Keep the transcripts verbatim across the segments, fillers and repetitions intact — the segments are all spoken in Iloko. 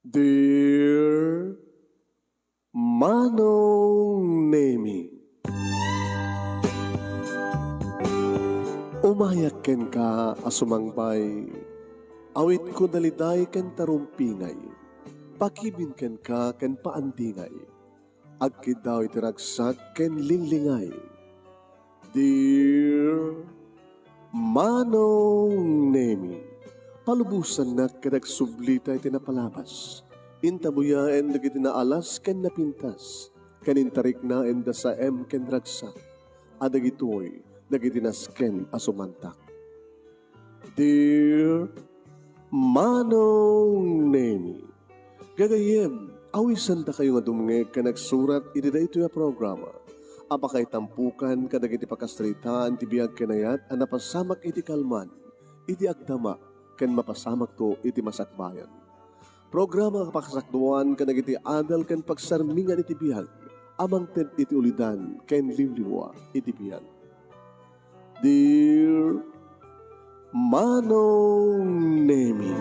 Dear Manong Nemi, umayak kenka a sumangbay, awitko daliday ken tarumpingay, pakibin kenka ken paandingay, agkiddaw iti ragsak ken linglingay. Dear Manong Nemi, palubosannak ket agsublita iti napalabas. Intabuyaen dagiti naalas ken napintas, ken intariknaen da saem ken ragsak, a dagitoy dagiti nasken a sumantak. Dear Manong Nemi, gagayyem, awisandakayo nga dumngeg ken agsurat iti daytoy a programa a pakaitampukan kadagiti pakasaritaan ti biag ken ayat a napasamak iti kalman, iti agdama, ken mapasamakto iti masakbayan. Programa nga pakasakduan kadagiti adal ken pagsarmingan iti biag a mangted iti ulidan ken liwliwa iti biag. Dear Manong Nemi.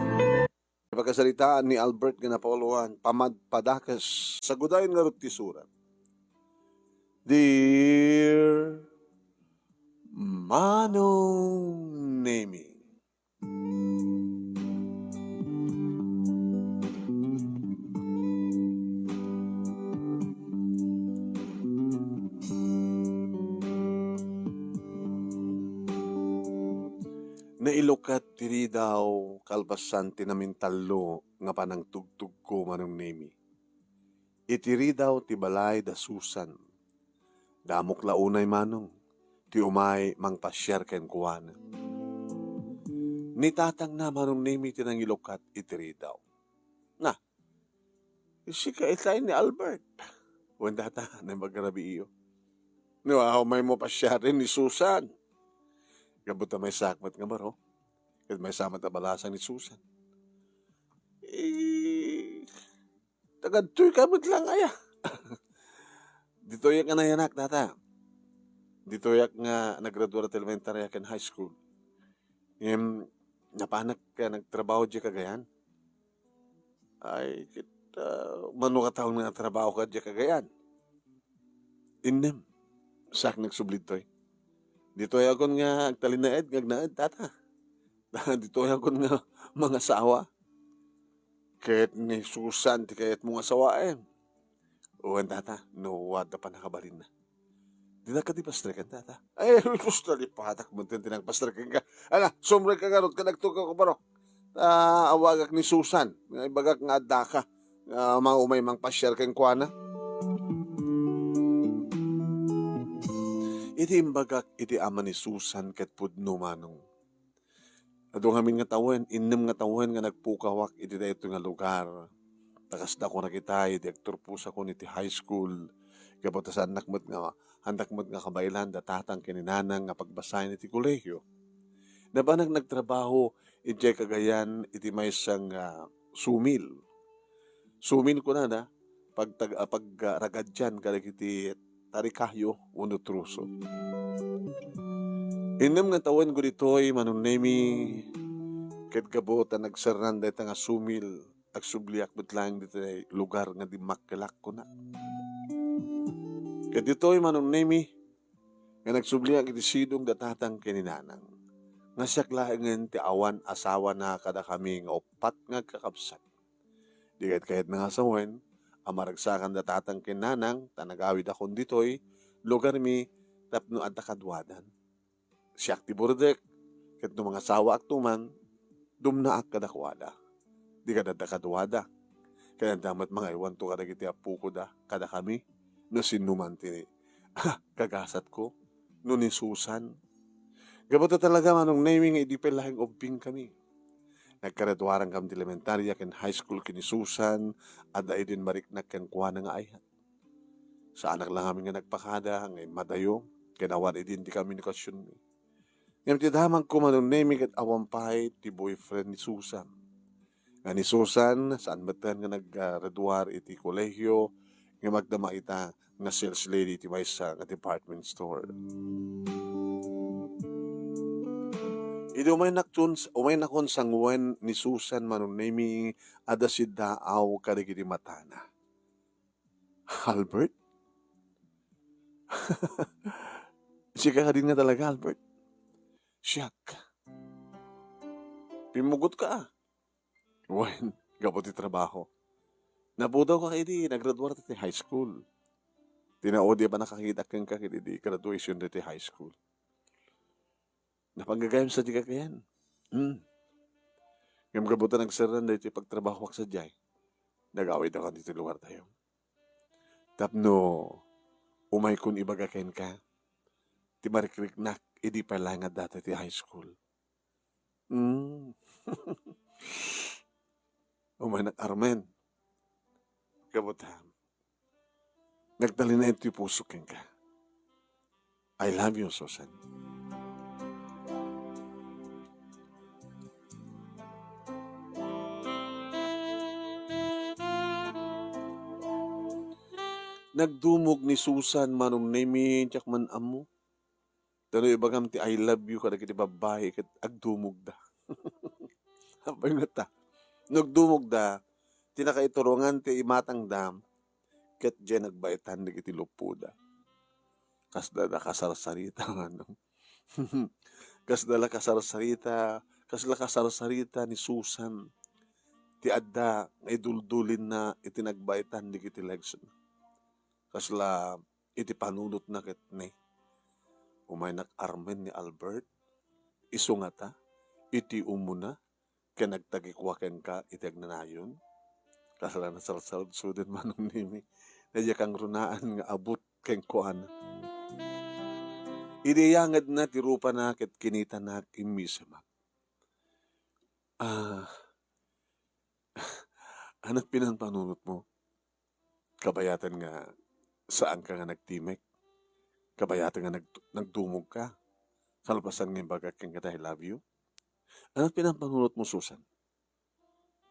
Pakasaritaan ni Albert nga napauluan, pamadpadakes. Sagudayen ngarud ti surat. Dear Manong Nemi. Nailukat ti ridaw kalpasan ti namintallo nga panangtugtugko, Manong Nemi. Iti ridaw ti balay da Susan. Damok la unay, Manong, ti umay mangpasiar kenkuana. Ni tatangna, Manong Nemi, ti nangilukat iti ridaw. Na, sika itay ni Albert. Wen, tata, naimbag a rabiiyo. No, umaymo pasiaren ni Susan. Gapu ta maysaak met nga baro. Ket maysa met a balasan ni Susan. Eh, tagadtoy ka met lang aya. Ditoyak nga nayanak, tata. Ditoyak nga naggraduar ti elementarya ken high school. Ngem, napanak nga nagtrabaho diay Cagayan. Ay, ket, ah, mano nga taon nga nagtrabaho ka diay Cagayan? Innem. Siak nagsubli ditoy. Ditoy akon nga agtalinaed nga agnaed, tata. Ditoy akon nga mangasawa. Ket ni Susan ti kayatmo nga sawaem. Wen, tata, no adda pannakabalinna. Dina kadi pastreken, tata? Ay, sus, nalipatak met ti nagpastreken ka. Ala, sumrek ka ngarud, kadagto ka, baro. Ta, awagak ni Susan, nga ibagak nga adda ka. Nga maumay mangpasiar kenkuana. Iti imbagak iti ama ni Susan ket pudno, Manong. Adu ngamin nga tawen, innem nga tawen nga nagpukawak iti daytoy nga lugar. Ta kasda kunak itay, idi agturposakon iti high school, gapu ta saannak met nga, saannak met nga kabaelan da tatang ken ni nanang nga pagbasaen iti kolehiyo. Napanak nagtrabaho idiay Cagayan iti maysa nga sumil. Sumil kunada, pagtag-, ah, pagragadian kadagiti tarikayo wenno truso. Innem nga tawenko ditoy, Manong Nemi, ket gapu ta nagserran dayta nga sumil, agsubliak met laeng ditoy lugar nga dimmakkelak, kunak. Ket ditoy, Manong Nemi, nga nagsubliak iti sidong da tatang ken ni nanang, nga siak laengen ti awan asawana kadakami nga uppat nga agkakabsat. Di kayat-kayatna nga sawen a maragsakan da tatang ken nanang ta nagawidakon ditoy lugarmi tapno adda kaduadan. Siak ti burdek, ket no mangasawaakto man, dumnaak kadakuada. Di kad adda kaduada. Ket adda met mangaywanto kadagiti appokoda, kadakami, no sinno man ti, ah, kagasatko, no ni Susan. Gapu ta talaga, Manong Nemi, nga idi pay laeng ubbingkami. Nagkaraduarankami ti elementarya ken high school ken ni Susan, adda idin mariknak kenkuana nga ayat. Saanak la ngamin nga nagpakada nga immadayo ken awan idin ti komunikasionmi. Ngem ti damagko, Manong Nemi, ket awan pay ti boyfriend ni Susan. Nga ni Susan, saan metten nga naggraduar iti kolehiyo, ngem agdama ita nga sales lady iti maysa nga department store. Idi umaynakon, umaynakon sanguen ni Susan Manong Nemi, adda siddaaw kadagiti matana. "Albert? Sika kadin nga talaga, Albert?" "Siak." "Pimmugotka, a?" "Wen, gapu ti trabaho. Napudawka idi nagraduarta ti high school. Tinaudi a pannakakitak kenka ket idi graduation daytoy high school. Napanggagayam sadi kakayan. Hmm. Ngem gapu ta nagserraan daytoy pagtrabahoak sadiay, nagawidakon ditoy lugartayo. Tapno umaykon ibaga kenka ti marikriknak idi pay laeng adda ti high school." Hmm. Umaynak armen. Gapu ta nagtalinaed ti puso kenka. I love you, Susan. Nagdumog ni Susan Manong Nemi, diak man ammo. Ta no ibagam ti "I love you" kadagiti babbai ket agdumogda. Apay ngata? No agdumogda, ti nakaiturongan ti imatangda, ket diay nagbaetan dagiti luppoda. Kasda la kasarsarita, ano? Kasda la kasarsarita, kasla kasarsarita ni Susan ti adda nga iduldulinna iti nagbaetan dagiti legsna. Kasla iti panunotna ket ni, umaynak armen ni Albert, isu ngata, iti umuna, ken nagtagikua kenka iti agnanayon? Kasla nasalsaludsod ni Manong Nemi, na diak kangrunaan nga abut kenkuana. Idi iyangedna ti rupana ket kinitanak, immisemak. Ah, ania ti pinampanunotmo? Kabayatan nga saanka nga nagtimek. Kabayatan nga nag-, nagdumogka. Kalpasan nga imbagak kenka ti "I love you." Ania ti pinampanunotmo, Susan?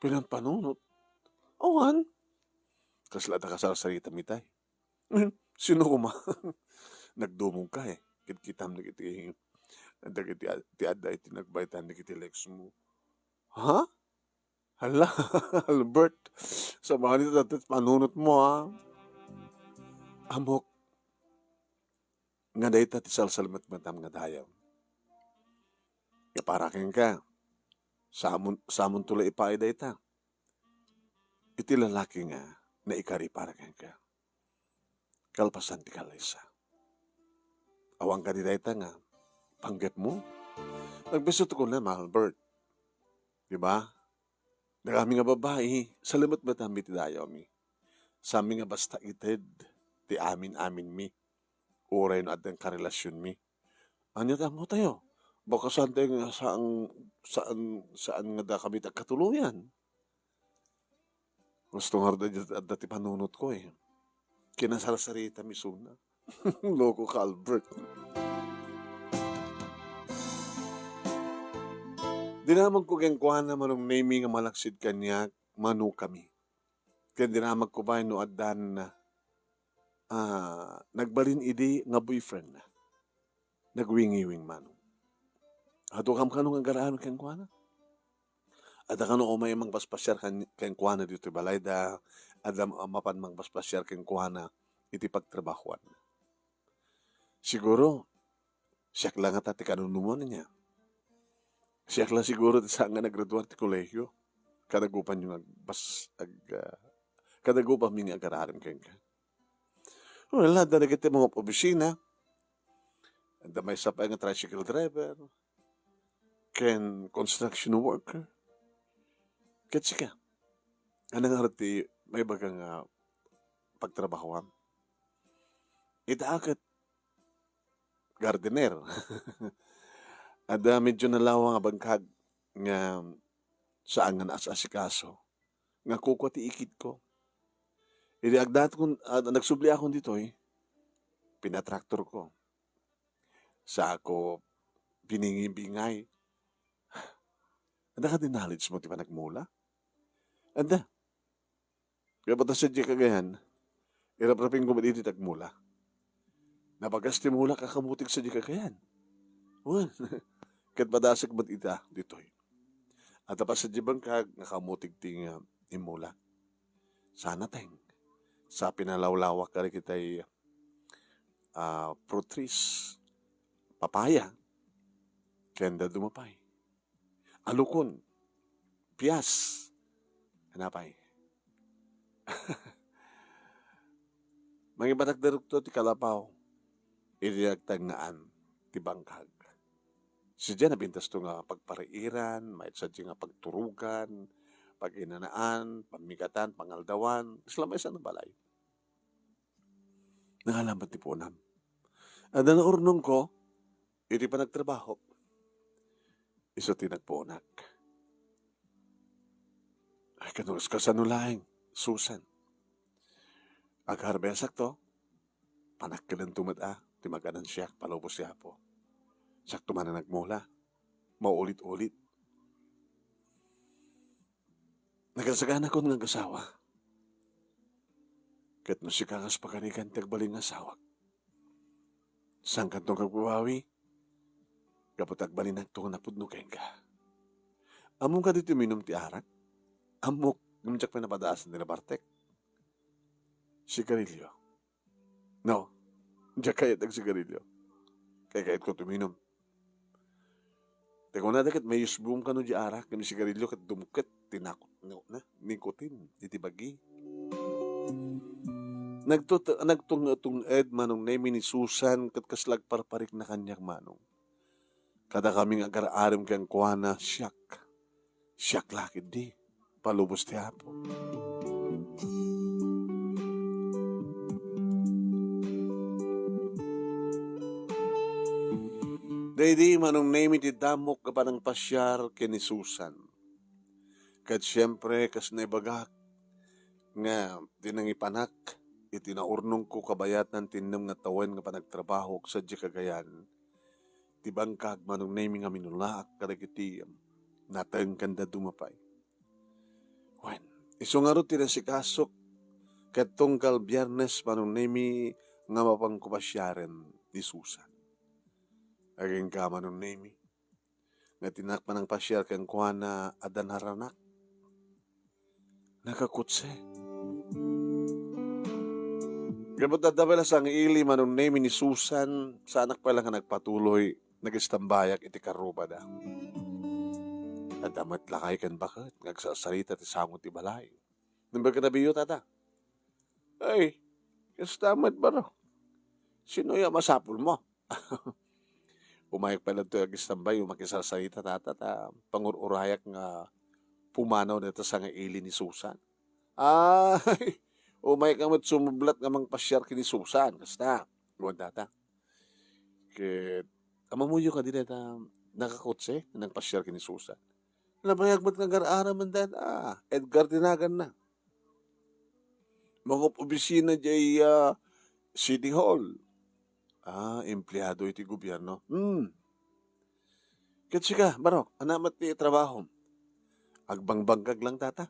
Pinampanunot? Awan. Kasla adda kasarsaritami tay. Sino koma? Nagdumogka, eh. Kitkitam dagiti, dagiti ad-, ti adda iti nagbaetan dagiti leksmo. Ha? Hala, Albert, samanen ti panunotmo, a. Ammok nga dayta ti salsalmetmetam nga dayawem. Nga para kenka, saamon-, saamonto la ipaay dayta iti lalaki nga naikari para kenka. Kalpasan ti kallaysa. Awan kadi dayta nga panggepmo? Nagbisutkon, Albert. Di ba? Dagami nga babbai, salsametmetammi ti dayawmi. Saanmi nga basta ited ti amin-aminmi, uray no adda karelasionmi. Ania ti ammotayo? Baka saantayo nga saan, saan, saan nga dakami ti agkatuloyan? Gusto nga adda, adda ti panunotko, eh. Kinasarsaritami isuna. Loko ka, Albert. Dinamagko kenkuana, Manong Nemi, nga malaksid kaniak, mano kami. Ken dinamagko pay no addan, ah, nagbalin idi nga boyfriend na. Nagwingiwing, Manong. Adda kam kano nga agar-aram kenkuana? Adda kano umay mangpaspasiar ken-, kenkuana ditoy balayda, adda ma-, mapan mangpaspasiar kenkuana iti pagtrabahoan. Siguro, siak la ngata ti kanunumoanna. Siak la siguro ti saan nga naggraduar ti kolehio. Kadagupanyo nga agbas-, ag-, ah, kadagupanmi nga agar-aram kenka. Well, adda dagiti mga opisina. Adda maysa pay nga tricycle driver. Ken construction worker. Ket sika, ania ngarud ti maibaga nga pagtrabahoam? Ita ket gardener. Adda medyo nalawang a bangkag nga saan nga naas-asikaso nga kukua ti ikitko. Idi agdatkon, ah, nagsubliakon ditoy, pinatraktorko. Saanko biningibingay. Adda kadi knowledgemo ti panagmula? Adda. Kaya basta sadiay Cagayan, iraprapingko met idi ti agmula. Nabagas ti mulak a kabutig sadiay Cagayan. Wen, Ket padasek met ita ditoy. Adda pay sadiay bangkag nga kamutig ti nga immulak. Sana teng. Sa pinalawlawak kadagiti, ah, fruit trees, papaya, ken dadduma pay. Alukon, pias, ania pay. Mangibatakderto ti kalapaw, idi agtangnaan ti bangkag. Sadiay, napintasto nga pagpariiran, mayat sadiay nga pagturogan, pag-inanaan, pammigatan, pangaldawan, kasla maysa nga balay. Nangalamat ti punam. Adda naurnongko iti panagtrabahok. Isu ti nagpuonak. Ay, kano, kasano laeng, Susan? Agharvestakto, panakkelento met a ti maganansiak palubos ti Apo. Siakto man a nagmula, maulit-ulit. Nagasaganakon nga agasawa. Ket no sika nga pakarigan ti agbalin nga asawak, saankanto nga agbabawi, gapu ta agbalinakto nga napudno kenka. Ammom kadi ti uminum ti arak? Ammok, ngem diak pay napadasan ti nabartek. Sigarilyo. No, diak kayat agsigarilyo. Kay kayatko ti uminum. Ti kunada ket mayusbom kano diay arak ken sigarilyo ket dumket ti nak-, no, na, nikotin iti bagi. Nagtut-, nagtung-tung-ed Manong Nemi ni Susan ket kasla agparparikna kaniak, Manong. Kadakami nga agar-arem kenkuana, siak. Siak la ketdi, palubos ti Apo. Daydi Manong Nemi ti damok nga panangpasiar ken ni Susan. Ket siempre, kas naibagak nga ti nangipanak iti naurnongko kabayatan ti innem nga tawen nga panagtrabahok sadiay Cagayan, ti bangkag Manong Nemi nga minulaak kadagiti nateng ken dadduma pay. Wen, isu ngarud ti nasikasok ket tunggal Biernes Manong Nemi nga mapanko pasiaren ni Susan. Agingga Manong Nemi, nga ti nak panangpasiar kenkuana adda naranak. Nakakutse. Gapu ta adda pay la sangaili Manong Nemi ni Susan, saanak pay la nga nagpatuloy, nagistambayak iti karrubada. Adda met lakay ken baket nga agsarsarita ti sango ti balay. Nembag ka na biyo, tata? Ay, kasta met, baro. Sino ya masapulmo? Umayak pay la ditoy agistambay, o makisarsarita, tata, ta pangur-urayak nga pumanaw dayta sangaili ni Susan. Ay, umayak nga met sumublat nga mangpasiar ken ni Susan, kasta. Wen, tata. Ket, ammoyo kadi dayta nakakutse, nangpasiar ken ni Susan. Nabayag met nga agar-aramen dayta, ah, Edgar ti naganna. Mangob-obisina diay, ah, City Hall. Ah, empleado iti gobierno. Hmm. Ket sika, barok, ania met ti trabahom? Agbangbangkag lang, tata.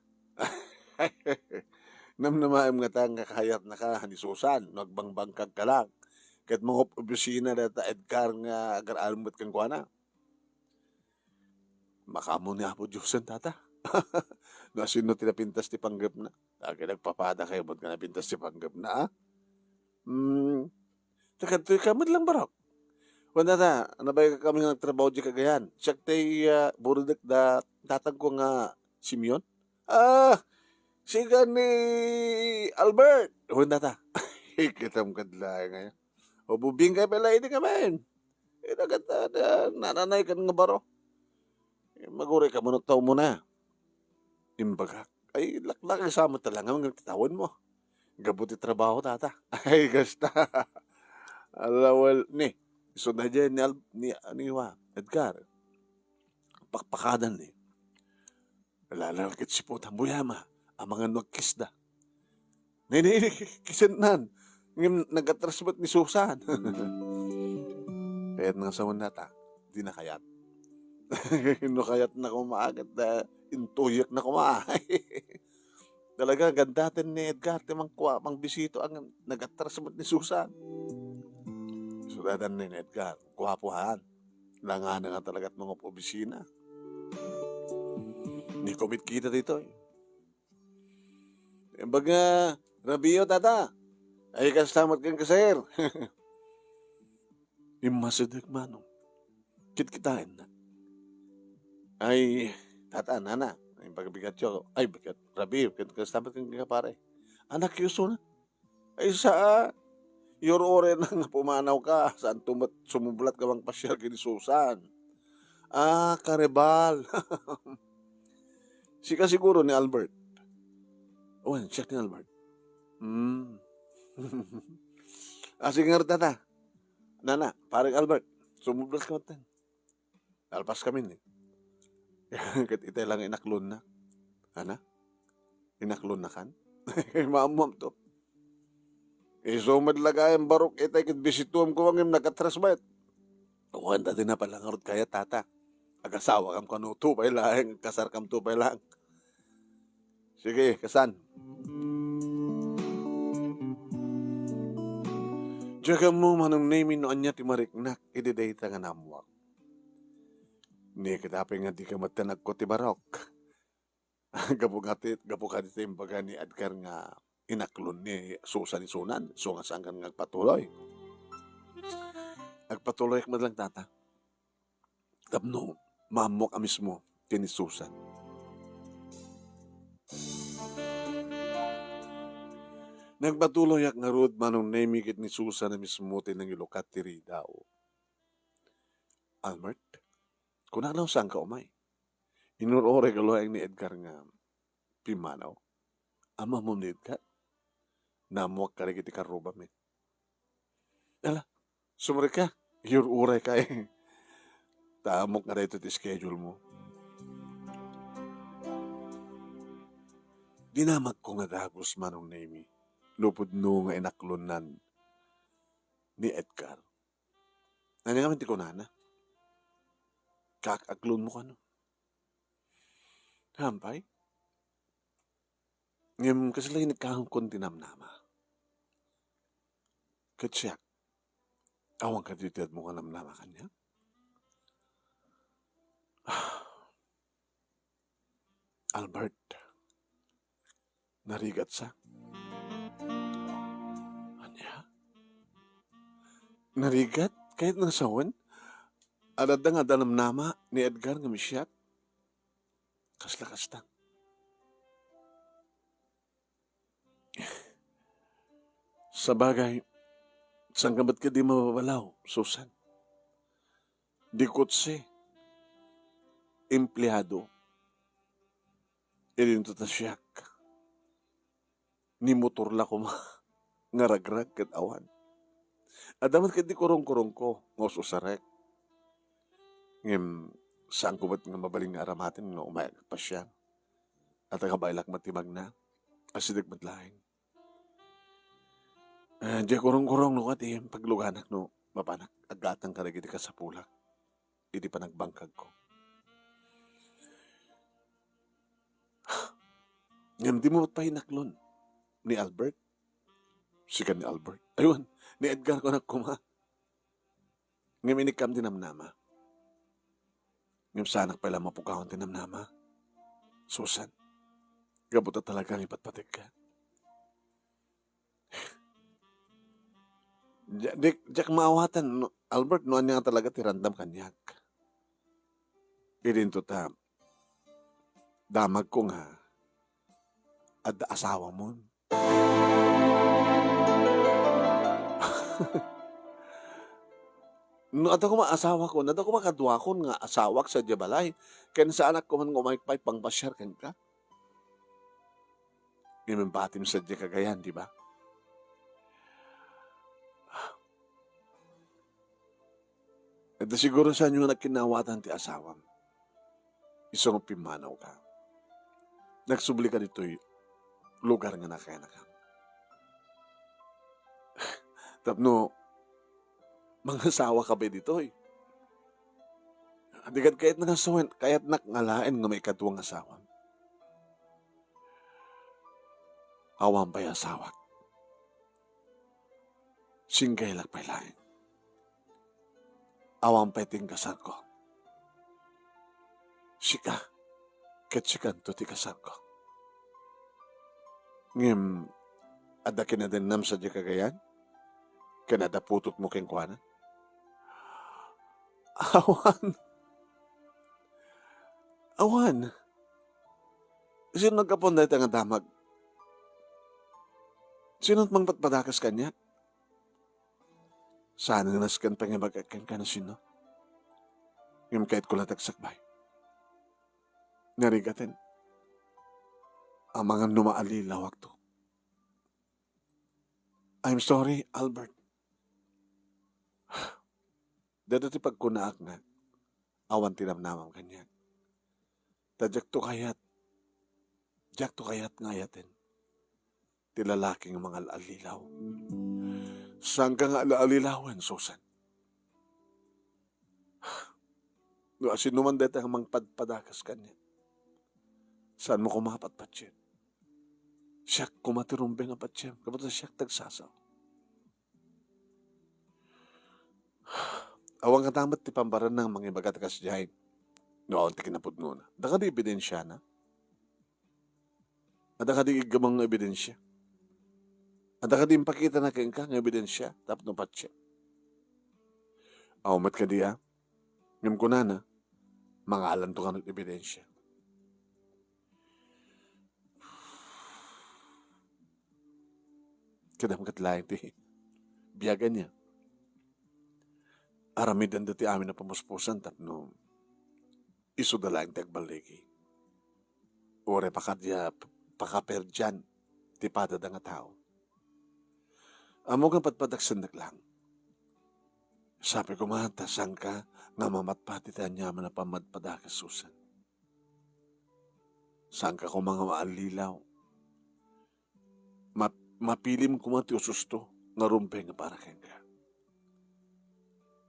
Namnamaem ngata nga kayatnaka ni Susan no agbangbangkagka lang. Ket mangob-obisina dayta Edgar nga agar-arem met kenkuana. Makaammo ni Apo Diosen, tata. No asino ti napintas ti panggepna. Dagiti nagpapada kayo met nga napintas ti panggepna, ah. Hmm. Ta kadtoy ka met lang, barok. Wen, tata, nabayag kami nga nagtrabaho diay Cagayan. Siak ti, ah, burodek da tatangko nga Simeon. Ah, sika ni Albert. Wen, tata. Kitam kad laeng ngayon. O, bubing kayo pala ini kami. Eh, nagat-, na-, nananay kan nga baro. Eh, maguray ka, manuktaw mo na. Imbagak. Ay, laklak, kasama talaga ang tatawan mo. Gapu ti trabaho, tata. Ay, kasta. Ala, well, ni, isu na dyan ni Al-, ni, ni Wa, Edgar. Pakpakadan ni. Lalakit si Potang Buyama, amangan no agkisda. Nene, kisennan. Ngem nagatras met ni Susan. Kayat nga sawen nata, di na kayat. No kayat na kumaagad, ah, intuyek na kuma. Talaga, gandaten ni Edgar, ti mangkua, mangbisito, ang nagatras met ni Susan. Sudadan ni Edgar, guwapo han. Langana nga talaga ti mangop-obisina. Ni kumitkita ditoy. Imbag nga, "Rabio, tata. Ay, kasta met kenka, sir." Immasideg manong. Kitkitaenna. "Ay, tata, nana, imbag bigatyo." "Ay, bigat, Rabio, ken kasta met kenka, pare." "Anakyo isuna?" "Ay, saan. Iyur-uray na nga pumanawka. Saanto met sumublat nga mangpasiar ken ni Susan?" "Ah, karibal." "Sika siguro ni Albert?" "Wen, siak ni Albert." "Hmm." "Ah, sige ngarud, tata. Nana, pareng Albert, sumublat ka metten." Nalpaskamin, eh. Ket itay la nga inaklonna. Ana? Inaklonnakan? Maammoamto. Isu met la gayam barok itay ket bisituamko ngem nagkatras met. Wen, ta di na pala ngarud kayat, tata. Agasawakam kano, tupay laeng, kasarkam tupay laeng. Sige, kasan? Diak ammo, Manong Nemy, no ania ti mariknak idi dayta nga naammoak. Ni ket apay nga dika metten agko ti barok? Gapu kadi, gapu kadi ti imbaga ni Edgar nga inaklon ni Susan isunan, isu nga saankan nga agpatuloy. Agpatuloyak met lang, tata. Tapno maammoak a mismo ken ni Susan. Nagpatuloyak ngarud, Manong Nemy, ket ni Susan a mismo ti nangilukat ti ridaw. "Albert, kunak no saanka umay? Inur-uray ka laeng ni Edgar nga pimmanaw. Ammom ni Edgar? Naammoak kadagiti karrubam, eh." "Ala, sumrekka. Iyur-uray ka, eh. Ta ammok nga daytoy ti schedule mo." Dinamagko nga dagus, Manong Nemy, no pudno nga inaklonnan ni Edgar. Ania ngamin ti kunana? Kaak-aklonmo kano? Hampay? Ngem kasla inikkankon ti namnama. Ket siak, awan kadi ti admo nga namnama kaniak? Albert, narigatsa. Ania? Narigat? Kayatna nga sawen? Adda nga adda namnama ni Edgar ngem siak? Kasla kasta. Sabagay, saanka met kadi mababalaw, Susan? Di kotse, empleado. Idinto ta siak. Ni motor la koma nga ragrag ket awan. Adda met ket di kurongkurongko nga us-usarek. Ngem saanko met nga mabalin nga aramaten no umay agpasiar. At agabaylak met ti magna, asideg met laeng. Ah, diak kurongkurong no kadi pagluganak no mapanak aggatang kadagiti kasapulak idi panagbangkagko. Ngem dimo met pay inaklon ni Albert? Sika ni Albert? Aywan, ni Edgar kunak koma. Ngem inikkam ti namnama. Ngem saanak pay la mapukawan ti namnama. Susan, gapu ta talaga nga ipatpategka. Di-, di-, diak maawatan, no, Albert, no ania nga talaga ti randam kaniak. Idinto ta, damagko nga adda asawamon. No adda koma asawakon, adda koma kaduakon nga asawak sadiay balay, ken saanak koma nga umay pay pangpasiar kenka. Ngem batim sadiay kagayan, di ba? Ita siguro saanyo nga nagkinnaawatan ti asawam. Isu nga pimmanawka. Nagsublika ditoy lugar nga nakayanakam. Tapno mangasawaka pay ditoy. Di kad kayatna nga sawen, kayatnak nga laeng nga maikadua nga asawam. Awan pay asawak. Singgaylak pay laeng. Awan pay ti inkasarko. Sika, ket sikanto ti kasarko. Ngem, adda kinadennam sadiay kagayan? Ken adda putotmo kenkuana? Awan. Awan. Sino naggapuan dayta nga damag? Sino ti mangpadpadakas kaniak? Saan nga nasken pay nga ibagak kenka no sino. Ngem kayatko la ti agsakbay. Narigaten, amangan no maallilawakto. I'm sorry, Albert. Dayta ti pagkunaak nga awan ti namnamam kaniak. Ta diakto kayat, diakto kayat nga ayaten ti lalaki nga mangal-allilaw. Saanka nga al-allilawen, Susan. No asinoman dayta nga mangpadpadakas kaniak, saanmo koma patpatien. Siak koma ti rumbeng a patiem, gapu ta siak ti agsasao. Awan kadi met ti pambaranna nga mangibaga ti kasdiay no awan ti kinapudnona. Adda kadi ebidensiana? Adda kadi iggamang nga ebidensia? Adda kadi impakitana kenka nga ebidensia tapno patiem? Awan met kadi a? Ngem kunana, mangalanto kano ti ebidensia. Kadam ket laeng ti biag ania. Aramidenda ti amin a pamuspusan tapno isuda laeng ti agballigi. Uray pakadia-, pakaperdian ti padada nga tao. Ammok nga padpadaksendak laeng. Sapay koma ta saanka nga mamatpati ti aniaman a pammadpadakas, Susan. Saanka koma nga maallilaw. Ma-, mapilim koma ti ususto nga rumbeng nga para kenka.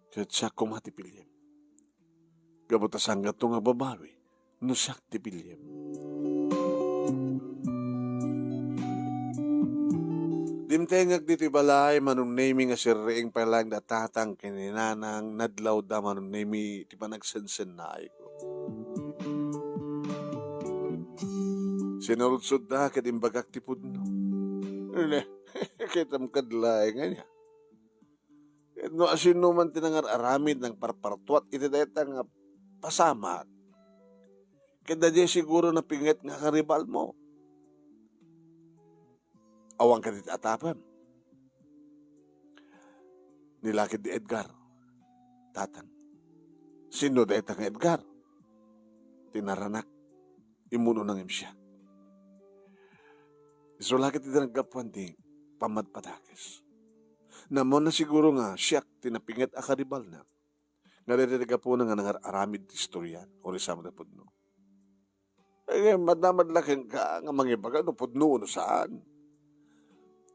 Ket siak koma ti piliem. Gapu ta saankato nga agbabawi no siak ti piliem. Dimtengek ditoy balay, manunnemi nga sirriing pay laeng da tatang ken ni nanang, nadlawda manunnemi ti panagsensennaayko. Sinaludsodda ket imbagak ti pudno. Ne, kitam kad laeng ania. Ket no asinoman ti nangar-aramid, nangparpartuat iti dayta nga pasamak, ket daydiay siguro napinget nga karibalmo. Awan kadi ti atapem. Ni la ket ni Edgar, tatang. Sino dayta nga Edgar? Ti naranak, immuno na ngem siak. Isu la ket ti naggapuan ti pammadpadakes. Ammoanna siguro nga siak ti napinget a karibalna. Nga dayta ti gapuna nga nangar-aramid ti istorya, uray sa met a pudno. Eh, madamag la kenka nga mangibaga no pudno wenno saan.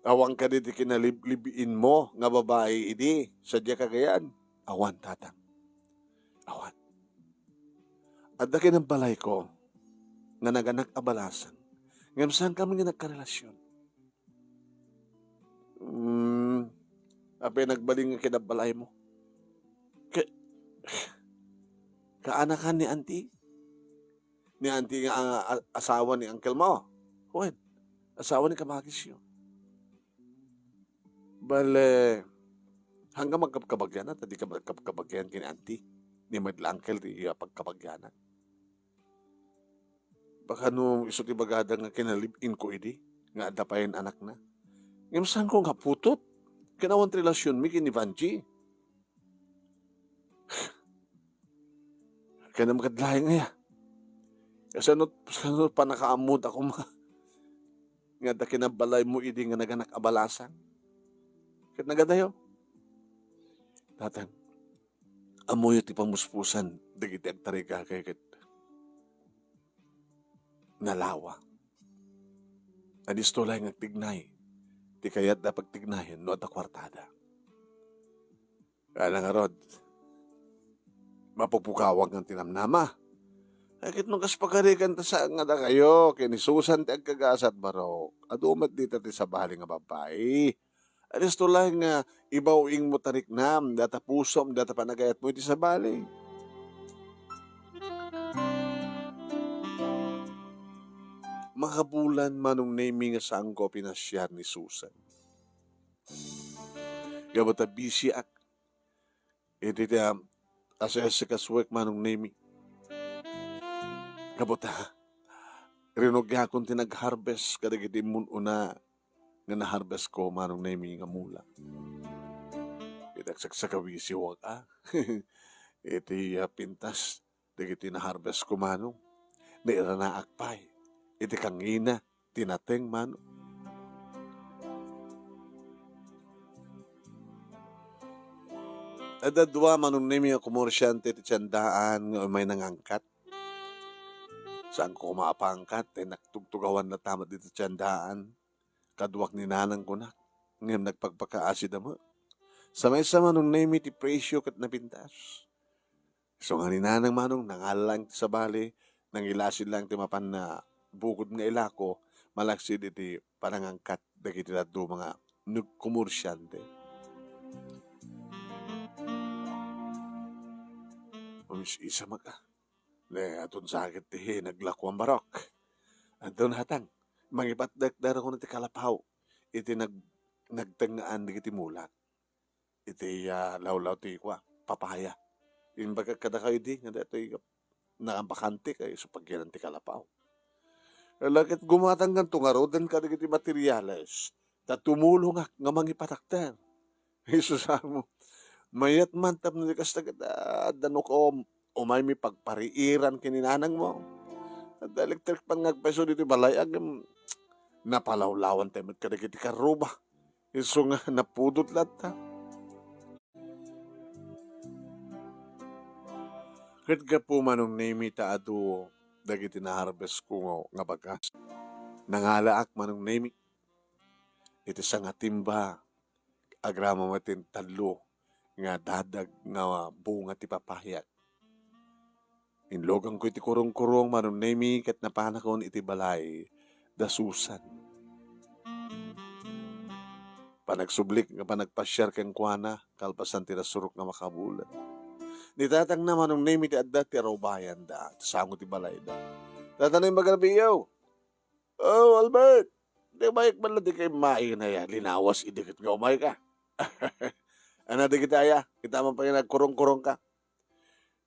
Awan kadi ti kinalib-, libiinmo nga babai idi, sadiay kagayan? Awan, tatang. Awan. Adda kinambalayko nga naganak a balasang, ngem saankami nga nagkarelasion. Hmm, apay nagbalin nga kinambalaymo? Ka-, kaanakan ni Auntie? Ni Auntie nga, ah, a-, asawa ni uncle mo? Wen, asawa ni kamagisyo. Bale, hanggang magkabkabagian na, ta di ka magkabkabagian ken ni Auntie. Ni met la uncle ti, ah, pagkabagianan. Baka no isu ti bagada nga kinalib-in ko idi, nga adda payen anakna. Ngem saanko nga putot? Ken awan ti relasionmi ken ni Vangie. Ken ammok kad laeng aya. Kasano, kasano pannakaammod a koma nga adda kinambalaymo idi nga naganak a balasang? Ket nagadayo. Tatang, ammoyo ti pamuspusan dagiti agtarigagay ket nalawa. Adisto laeng nga agtignay ti kayatda pagtignayen no adda kuartada. Kaya ngarud, mapupukawak nga tinamnama. Ay, ket no kas pagarigan ta saan nga dakayo, ken ni Susan ti agkagasat, barok. Adu met dita ti sabali nga babbai. Alisto laeng nga ibaw-ingmo tariknam, data pusom, data panagayatmo iti sabali. Makabulan, Manong Nemi, nga saanko a pinasiar ni Susan. Gapu ta bisiak iti, ah, asikasoek, Manong Nemi. Gapu ta, rinugiakon ti nag-harvest kadagiti immun-una nga na-harvest ko, Manong Nemi, nga mula. Iti agsaksakawisiwak, ah. Iti, ah, pintas dagiti na-harvest ko, Manong. Nairanaak pay iti kangina ti nateng, Manong. Adda dua, Manong Nemi, a komersiante ti tiendaan nga umay nangangkat. Saanko koma a pangangkat, ta nagtugtugawan latta met dita tiendaan. Kaduak ni nanang kunak, ngem nagpakpakaasida met. Sa maysa, Manong Nemi, ti presio ket napintas. Isu nga ni nanang, Manong, nangala laeng ti sabali, nangilasin laeng ti mapan a bukod nga ilako, malaksid iti panangangkat dagiti dadduma nga nagkomersiante. Umis-isa met, ah. Ne, adun sa ket ti naglakuan barok. Adun hatang, mangipatdek dara kuno ti kalapaw iti nag-, nagtengngaan dagiti mulak. Iti, ah, lawlaw ti kua, papaya. Imbagak kadakayo di, nga daytoy nakabakanti kay isu pagyanan ti kalapaw. Ala ket gumatangkanto ngaruden kadagiti materiales, ta tumulongak nga mangipatakder. Isu sa mo, mayat man tapno di kasta ket, ah, adda no ka-, umaymi pagpariiran ken ni nanangmo. Adda electric fan nga agpaiso ditoy balay, ngem napalawlawan tayo met kadagiti karruba. Isu nga napudot latta. Ket gapu, Manong Nemi, ta adu dagiti na-harvest ko nga, nga bagas. Nangalaak, Manong Nemi, iti sangatimba, agraman met ti tallo nga dadag nga bunga ti papayak. Inluganko iti kurong-kurong, Manong Nemi, ket napanakon iti balay da Susan. Panagsublik nga panagpasiar kenkuana, kalpasan ti nasurok nga makabulan. Ni tatangna, Manong Nemi, ti adda ti arubayanda, ti sango ti balayda. Tatang, imbagak biyo. "Oh, Albert, di umayka man la, dika immay, aya, linawas idi ket nga umayka." "Ania dagiti aya? Kita man pay nga nagkurong-kurongka."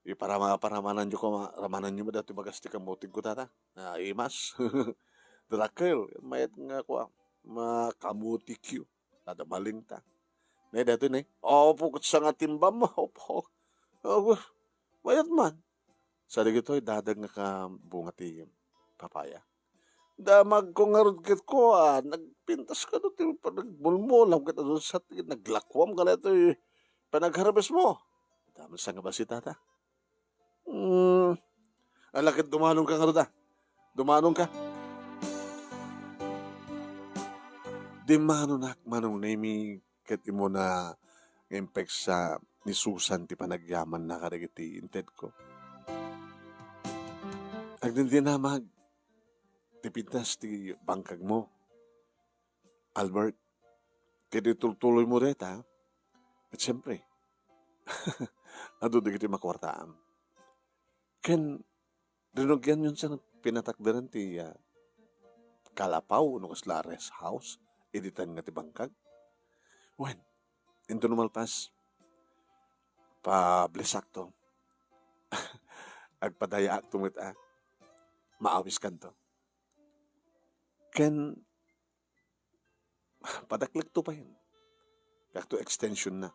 Iparama-, paramananyo koma, ramananyo met datoy bagas ti kamutikko, tata. Ah, imas. Dakkel, mayat nga kua, makamutikyo. Kada maling ta. Ne, datoy ne. Apo, ket sangatimbam, apo. Apo, mayat man. Sa dagitoy dadag nga ka-, bunga ti papaya. Damagko ngarud ket kua, nagpintas kano ti panagmulmulam ket adun sa ti naglakuam kadaytoy panagharvest mo. Damag sa nga basi, tata. Hmm. Ala ket dumanonka ngarud, ah. Dumanonka. Dimmanonak, Manong Nemi, ket immuna nga impeksa ni Susan ti panagyamanna kadagiti intedko. Agdindinamag ti pintas ti bangkagmo, Albert, ket itultuloymo dayta, et siempre, adu dagiti makuartaam. Ken rinugianyon sa pinatakderan ti, ah, kalapaw no kasla rest house, idi tan nga ti bangkag. Wen, inton no malpas, pablessakto. Agpadayaakto met a maawiskanto. Ken padaklekto pay. Kayatto extension na.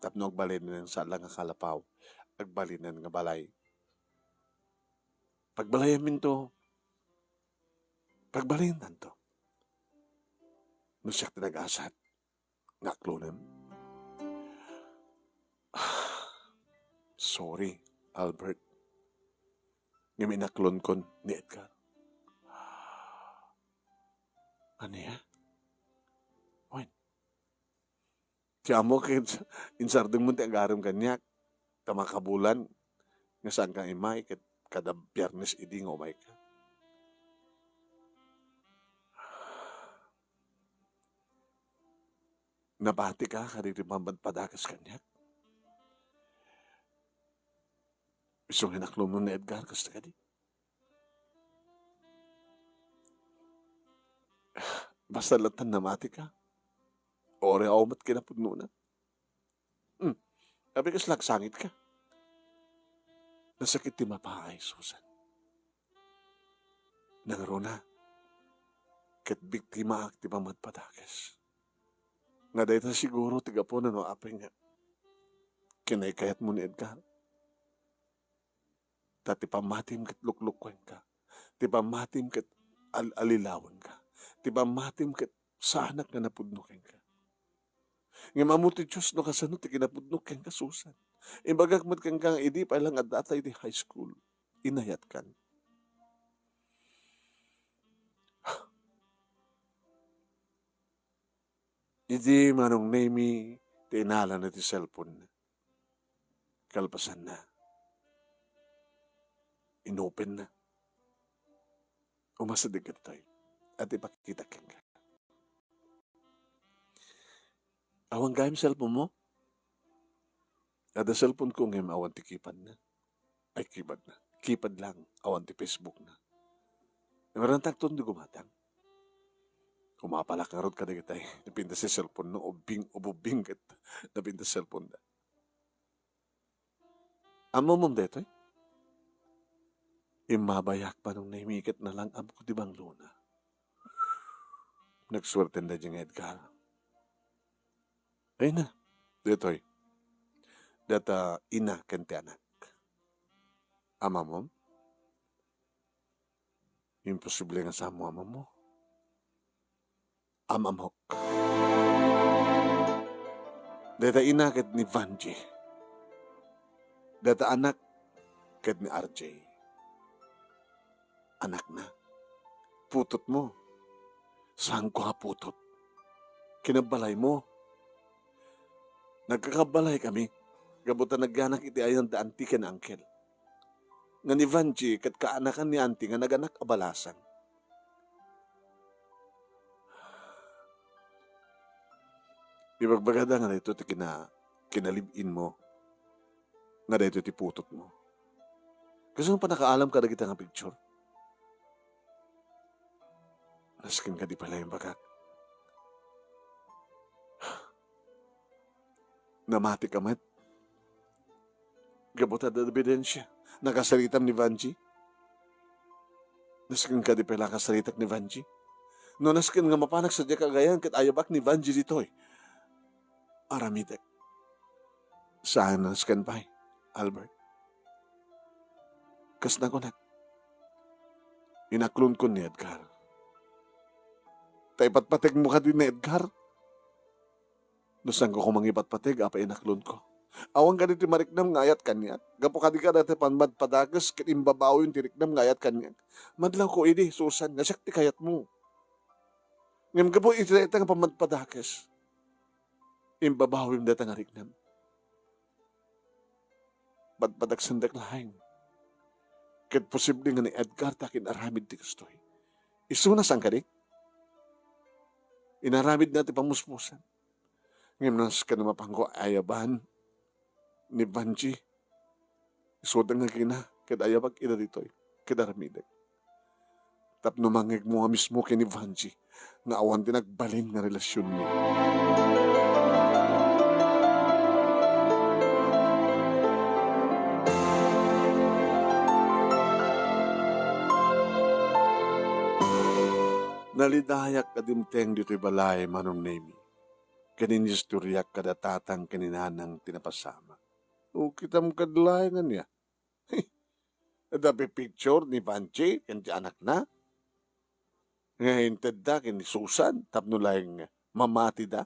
Tapno agbalinen sa ala nga kalapaw, agbalinen nga balay. Pagbalayaminto, pagbalayennanto. No siak ti nag-asat nga aklonem. Sorry, Albert. Ngem inaklonkon ni Edgar. Ania? Wen, ti ammo ket insardengmo ti agarem kaniak, ta makabulan nga saanka immay ket kada Biyernes idi nga umayka. Nabatika kadagiti pammadpadakes kaniak? Isu nga inaklonmo ni Edgar, kasta kadi? Basta latta namatika. Uray awan met kinapudnona. Hmm. Apay kasla agsangitka? Nasakit ti mapaay, Susan. Nangruna, ket biktimaak ti pammadpadakes. Nga dayta siguro ti gapuna no apay nga kinaykayatmo ni Edgar. Ta ti pammatim ket luklukkuenka. Ti pammatim ket al-, alilawenka. Ti pammatim ket saanak nga napudno kenka. Ngem ammo ti Dios no kasano ti kinapudno kenka, Susan. Imbagak met kenka nga idi pay lang addata iti high school, inayatkan. Idi Manong Nemi ti inalana ti cellphone-na. Kalpasanna, inopenna. Umasideg kaditoy. Iti ipakita kenka. Awan gayam cellphone-mo? Adda cellphone-ko ngem awan ti keypad-na. Ay, keypad-na. Keypad lang, awan ti Facebook-na. Narantagton di gumatang. Umapalak ngarud kadagitay napintas ti cellphone-na, ubbing, ububbing ket napintas cellphone-da. Ammom daytoy? Immabayak, Manong Nemi, ket nalang-amko ti banglona. Nagsuerten daydi nga Edgar. Ay na, daytoy. Data ina ken ti anak. Amamom? Imposible nga saanmo amammo. Amamok. Dayta ina ket ni Vanji. Dayta anak ket ni R J. Anakna. Putotmo. Saanko a putot. Kinabbalaymo. Nagkakabbalay kami. Gapu ta nagyanak iti ayan da anti ken angkel. Nga ni Vanji ket kaanakan ni anti nga naganak a balasang. Ibagbagada nga daytoy ti kina-, kinalib-inmo, nga daytoy ti putotmo. Kasano pannakaalam kadagita nga picture? Nasken kadi pay la imbagak. Namati ka met. Gapu ta adda ebidensia. Nakasaritam ni Vanji. Nasken kadi pay la kasaritak ni Vanji. No nasken nga mapanak sadiay kagayan ket ayabak ni Vanji ditoy, aramidek. Saan a nasken pay, Albert. Kas nakunak, inaklonko ni Edgar. Ta ipatpategmo kadi ni Edgar? No saanko koma nga ipatpateg, apay inaklonko? Awan kadi ti mariknam nga ayat kaniak? Gapu kadi kadagiti pammadpadakes ket imbabawim ti riknam nga ayat kaniak? Madlawko idi, Susan, nga siak ti kayatmo. Ngem gapu iti dayta nga pammadpadakes, imbabawim dayta nga riknam. Badbadagsendak laeng. Ket posible nga ni Edgar ti akin-aramid ti kastoy. Isuna, saan kadi? Inaramidna ti pamuspusan. Ngem nasken a mapanko ayaban ni Vanji, isuda nga agina ket ayabak ida ditoy ket aramidek. Tapno mangngegmo a mismo ken ni Vanji nga awan ti nagbalin nga relasionmi. Nalidayak a dimteng ditoy balay, Manong Nemi, ken inistoriak kada tatang ken ni nanang ti napasamak. O, kitam kad laeng ania. Adda pipicture ni Vanji ken ti anakna nga intedda ken ni Susan tapno laeng mamatida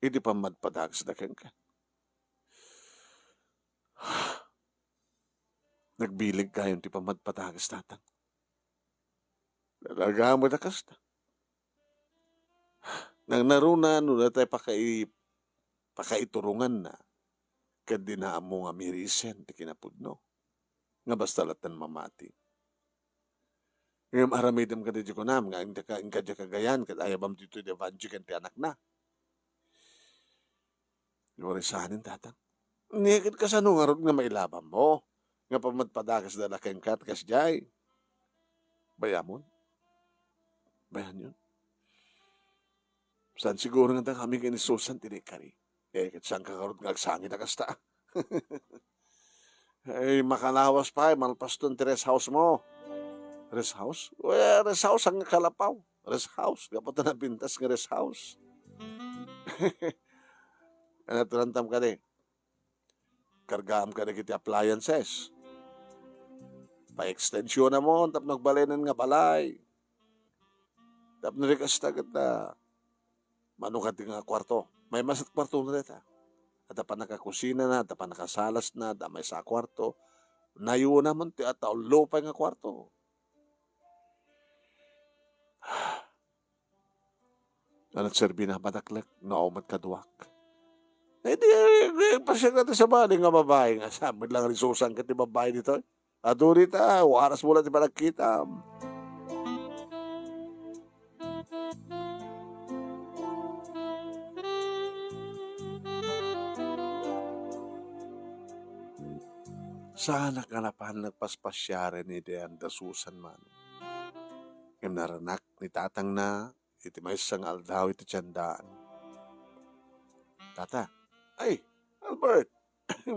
idi pammadpadakesda kenka. Nagbileg gayam ti pammadpadakes, tatang. Talaga met a kasta. Nangnaruna no datay pakai-, pakaituronganna, ket dina ammo nga mirisen ti kinapudno, nga basta latta mamati. Ngem aramidem kadi ti kunam nga inka, inka diay kagayan ket ayabam ditoy ni Vanji ken ti anakna. Uray saanen, Tatang. Ni ket kasano ngarud nga mailabammo nga pamadpadakesda la kenka ti kasdiay? Bay-amon? Bay-anyon? Saan siguro nga adda kami ken ni Susan ti naikari? Eh, ket saanka ngarud nga agsangit a kasta? Ay, makalawas pay, malpaston ti rest house mo. Rest house? Well, rest house, saan nga kalapaw? Rest house, gapu ta napintas nga rest house. Ano, turantam kadi? Kargaam kadagiti appliances. Pa-extensionamon tapno agbalinen nga balay. Tapno di kasta ket, ah, mano kadi nga kuarto? Maymaysa ti kuartona dayta. Adda pannakakusinana, adda pannakasalasna, adda maysa a kuarto. Nayonamon ti ataullo pay nga kuarto. Ano ti serbina, madaklek, no awan met kaduak? Eh, di, eh, pasiag ta sa bali nga babai nga saan met lang ni Susan ket ti babai ditoy. Adu dita, warasmo la ti panagkitam. Saanak nga napan nagpaspasiaren idi anda Susan man. Ngem naranak ni tatangna iti maysa nga aldaw iti tiendaan. "Tata, ay, Albert!"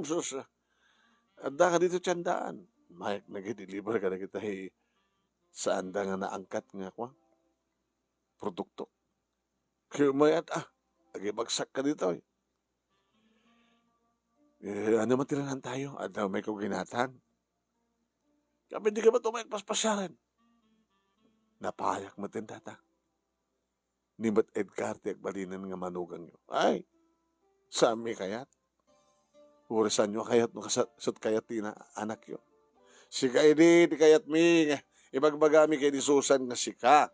Sus, adda ka dito tiendaan. Mayat nag-deliver kadagiti saanda nga naangkat nga, kua, produkto. Kaya mayat, ah, agibagsak ka dito, eh. Eh, ano man ti nanan tayo? Adda may ko ginatang. Kami di ka ba tumayak paspasyaran? Napayak met ti tata. Ni met Edgar ti agbalinen nga manugangyo. Ay, saan mi kayat? Uray saanyo a kayat no kasat, sut kayat ti ina-, anakyo. Sika idi ti kayatmi, nga ibagbagami kay di Susan nga sika.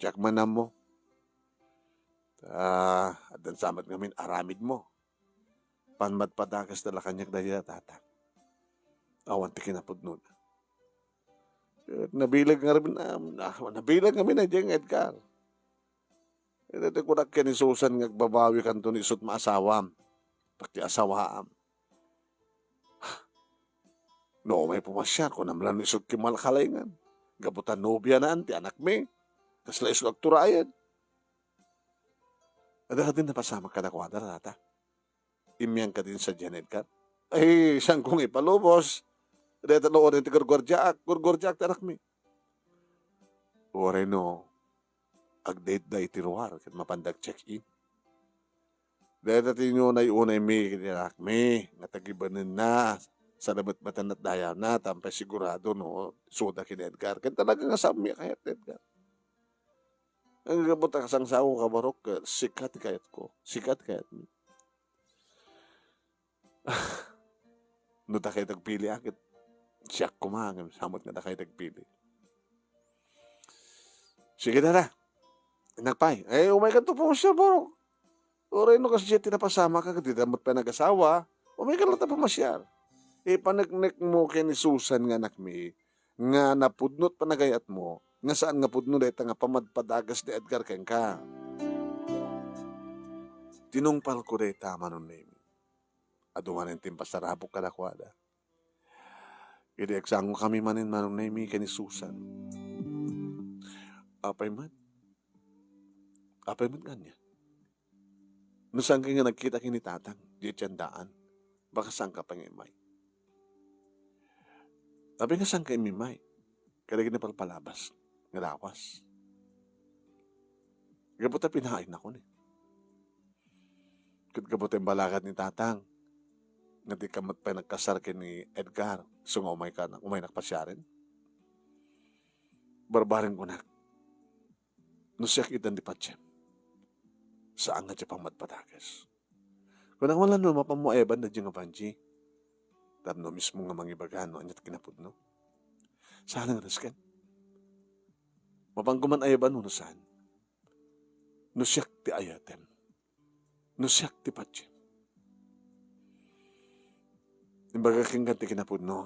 Diak man ammo. Ta, addan sa met ngamin aramidmo. Pammadpadakesda la kaniak dayta, tata. Awan ti kinapudnona. Ket nabileg ngarud, ah, ah, nabileg ngamin a diay nga Edgar. Ket kunak ken ni Susan nga agbabawikanto no isut maasawam. Pakiasawaam. No umay pumasiar, kunam la no isut kimalkalengen. Gapu ta nobianaan ti anakmi. Kasla isut agturayen. Adda kadin napasamak kadakuada, tata? Immian kadin sadiay ni Edgar? Ay, saanko nga ipalubos. Dayta no, uray ti gurgurdiaak, gurgurdiaak ti anakmi. Uray no, agdayday ti ruar ket mapanda ag-check-in. Dayta ti inunay-unaymi ken ni anakmi nga tagibanenna, sa nametmetan a dayawna, ta awan pay sigurado no isuda ken ni Edgar. Ken talaga nga saanmi a kayat ni Edgar. Ngem gapu ta kasangsango ka, Barok, ket sika ti kayatko. Sika ti kayatmi. No dakay ti agpili, a, ket siak koma, ngem saan met nga dakay ti agpili. Sige, tata. Innak pay. Eh, umaykanto pumasiar, Barok. Uray no kasdiay ti napasamak ket dita met pay nagasawa, umaykan latta pumasiar. Ipaneknekmo ken ni Susan nga anakmi, nga napudno ti panagayatmo, nga saan nga pudno dayta nga pammadpadakes ni Edgar kenka. Tinungpalko dayta, Manong Nemy. Adu manen ti impasarabok kadakuada. Idi agsangokami manen, Manong Nemy, ken ni Susan. Apay met? Apay met nga ania? No saanka nga nagkita ken ni tatang, diay tiendaan, baka saanka pay nga immay. Apay nga saanka immay kadagiti napalpalabas nga lawas? Gapu ta pinaaynak ni. Ket gapu ta imbalagat ni tatang nga dika met pay nagkasar ken ni Edgar, isu nga umayka, umaynak pasiaren. Barbareng kunak, no siak itan ti patiem, saan nga diay pammadpadakes. Kunak man la no mapanmo ayaban daydiay nga banji tapno mismo nga mangibaga no ania ti kinapudno. Saan nga nasken? Mapanko man ayaban wenno saan? No siak ti ayatem, no siak ti patiem. Imbaga kenka ti kinapudno.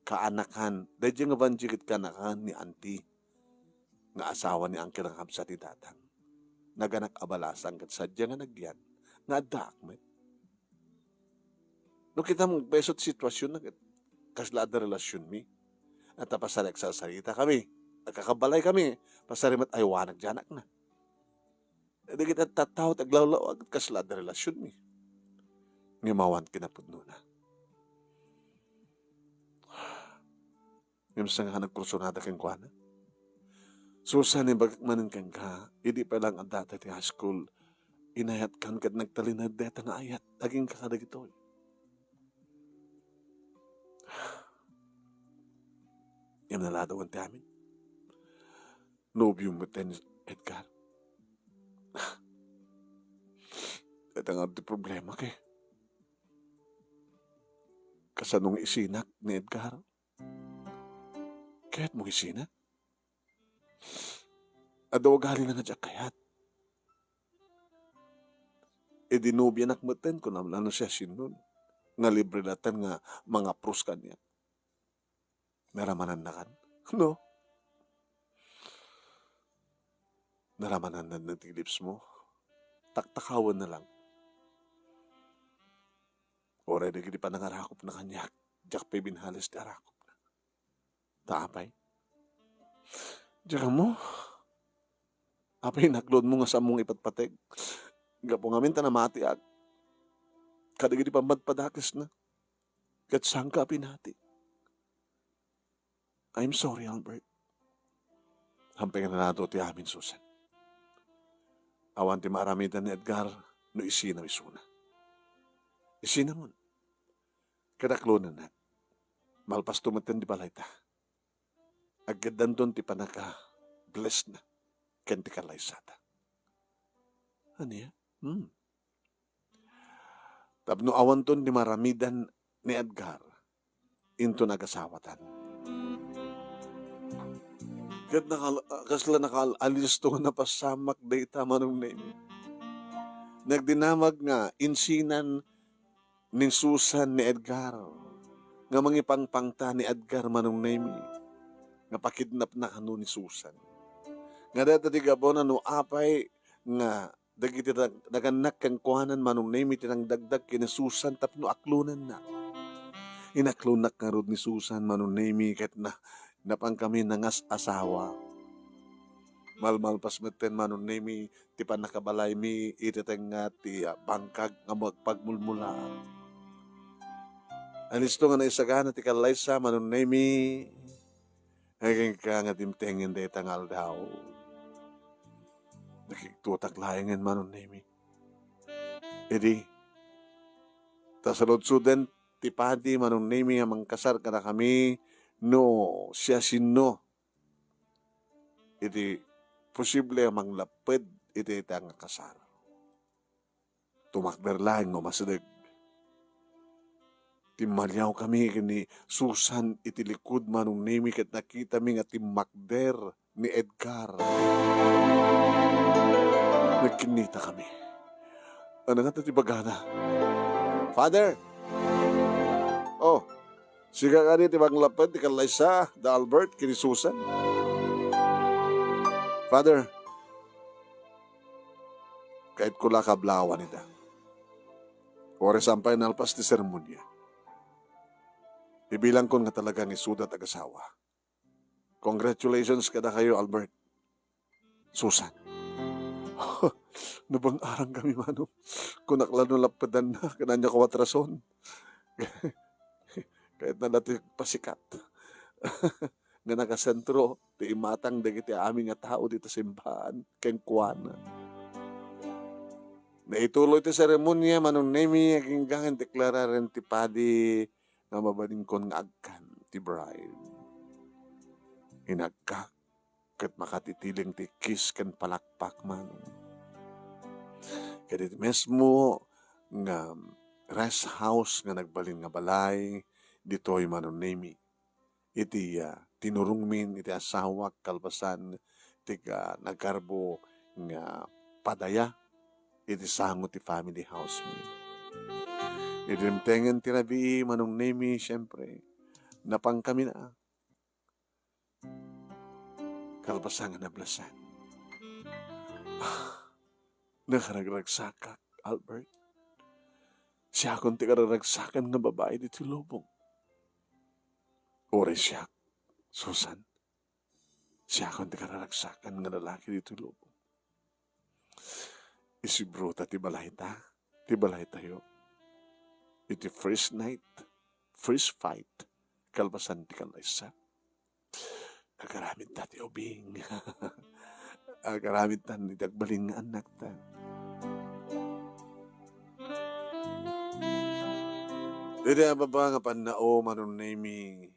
Kaanakan, daydiay nga banji ket kaanakan ni Auntie, nga asawa ni Uncle nga kabsat ni Tatang. Naganak a balasang ket sadiay nga nagyan, nga addaak met. No kitam, agpayso ti situasionna ket kasla adda relasionmi. Ata pasar agsarsarita kami, agkakabalay kami, pasar met aywanag diay anakna. Dagiti tattao ti aglawlaw-ag ket kasla adda relasionmi. Ngem awan kinapudnona. Ngem saan nga nagkursunada kenkuana. Susan, imbagak manen kenka, idi pay laeng adda ti high school, inayatkan ket nagtalinaed dayta nga ayat agingga kadagitoy. Ngem naladawan ti amin. Nobio met ni Edgar. Dayta nga ti problema ket, kasano nga isinak ni Edgar? Kayatmo isina? Adda ugalina nga diak kayat. Idi nobianak metten, kunam la no siasinonen nga libre latta nga mangapros kaniak. Naramanannakan? No? Naramananna ti lipsmo? Taktakawenna lang. Uray dagiti panangarakupna kaniak, diak pay binhales ti arakupna. Ta apay? Diak ammo. Apay, inaklonmo nga saanmo nga ipatpateg? Gapu ngamin ta namatiak kadagiti pammadpadakesna. Ket saanka a pinati. I'm sorry, Albert. Hampeng nga naladaw ti amin, Susan. Awan ti maaramidan ni Edgar no isina isuna. Isina man. Kadaklonennak. Malpasto metten ti balayta. Agkeddanton ti pannaka-blessna ken ti kallaysata. Ania? Hmm. Tapno awanton ti maaramidan ni Edgar, inton agasawatan. Ket nakal-, kasla nakaal-, alisto nga napasamak dayta, Manong Nemi. Nagdinamag nga insinan ni Susan ni Edgar, nga mangipangpangta ni Edgar, Manong Nemi, nga pakidnapna kano ni Susan. Nga dayta ti gapuna no apay nga dagiti nag-, nagannak kenkuana, Manong Nemi, ti nangdagdag ken ni Susan tapno aklonenna. Inaklonnak ngarud ni Susan, Manong Nemi, ket na-, napankami nangas-asawa. Malmalpas metten, Manong Nemi, ti pannakabalaymi iti tengnga ti, ah, bangkag nga magpagmulmulaat. Alisto nga naisagana ti kallaysa, Manong Nemi. Agingga nga dimtengen dayta nga aldaw. Nakigtutak laengen, Manong Nemi. Idi, ta saludsuden ti padi, Manong Nemi, a mangkasar kadakami no siasino iti posible a manglapped iti dayta nga kasar. Tumakder laeng nga umasideg. Timmaliawkami ken ni Susan iti likud, Manong Nemi, ket nakitami nga timmakder ni Edgar. Nagkinnitakami. Ania ngata ti bagana? Father! Oh, sika kadi ti manglapped ti kallaysa da Albert ken ni Susan? Father, kayatko la kablawan ida. Uray saan pay nalpas ti seremonia, ibilangkon nga talaga nga isuda ti agasawa. Congratulations kadakayo, Albert. Susan. Nabang-arang kami, Manong. Kunak la no lappedanna, ken ania koma ti rason. Kayatna la ti pasikat nga nakasentro ti imatang dagiti amin nga tao dita simbahan kenkuana. Naituloy ti seremonia, Manong Nemi, agingga nga indeklararen ti padi nga mabalinkon nga agkan ti bride. Inagkak ket makatitileng ti kiss ken palakpak, Manong. Ket iti mismo nga rest house nga nagbalin nga balay, ditoy, Manong Nemi, iti, ah, tinurongmin iti asawak kalpasan ti ka-, nagkarbo nga padaya iti sango ti family house mi. Idi dimtengen ti rabii, Manong Nemi, siyempre, napankami na. Kalpasan nga nablasan. Ah, nakaragragsakak, Albert, siakon ti kararagsakan nga babai ditoy lubong. Uray siak, Susan, siakon ti kararagsakan nga lalaki ditoy lubong. Isibruta ti balayta, ti balaytayo. Iti first night, first fight, kalpasan ti kallaysa. Agaramidta ti ubing. Agaramidta iti agbalin nga annakta. Daydi a baba nga pannao, Manong Nemi,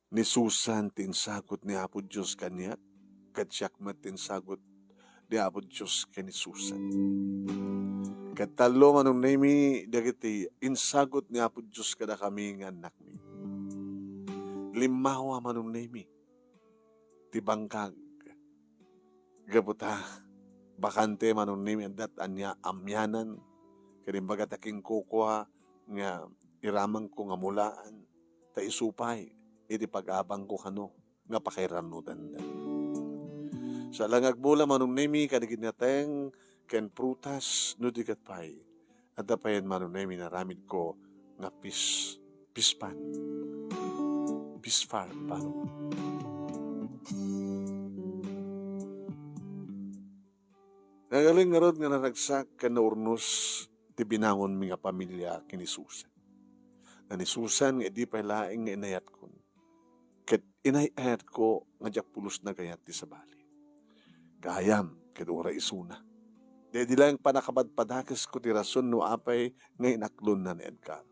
ni Susan ti insagut ni Apo Dios kaniak, ket siak met ti insagut ni Apo Dios ken ni Susan. Ket tallo, Manong Nemi, dagiti insagut ni Apo Dios kadakami nga annakmi. Limmawa, Manong Nemi, ti bangkag. Gapu ta, bakante, Manong Nemi, adda ti ania amianan, ket imbagata kenkuana nga iramangko nga mulaan, ta isu pay iti pag-abangko kano nga pakairanudanda. Sa la nga agmula, Manong Nemi, kadagiti nateng ken prutas, no di ket pay, adda payen, Manong Nemi, naramidko nga fish, fish pond. Fish farm, Manong. Nagaling ngarud nga naragsak ken naurnos ti binangonmi nga pamilia ken ni Susan. Nga ni Susan nga idi pay laeng nga inayatkon. Ket inay-ayatko nga diak pulos nagayat ti sabali. Gayam, ket uray isuna. Daydi laeng pannakapadpadakesko ti rason no apay nga inaklonna ni Edgar.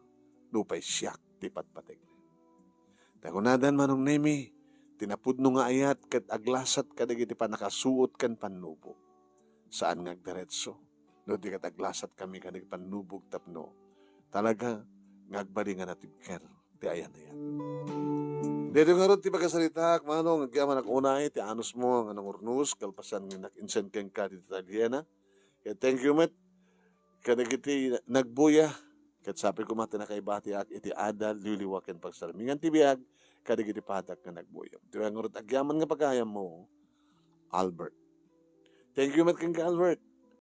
Nupay siak ti patpategna. Ta kunadan, Manong Nemi, ti napudno nga ayat ket aglasat kadagiti pannakasuot ken pannubog. Saan nga agdiretso no di ket aglasatkami kadagiti pannubog tapno talaga nga agbalin nga natibker ti ayan-ayan. Daytoy ngarud ti pakasaritaak, Manong, agyamanak unay ti anusmo nga nangurnos kalpasan nga nag-insen kenka ditoy Aliena. Ket thank you met kadagiti nagbuya, ket sapay koma ti nakaibatiak iti adal, liwliwa ken pagsarmingan ti biag kadagiti padak nga nagbuya. Daytoy ngarud agyaman nga pagayammo, Albert. Thank you met kenka, Albert.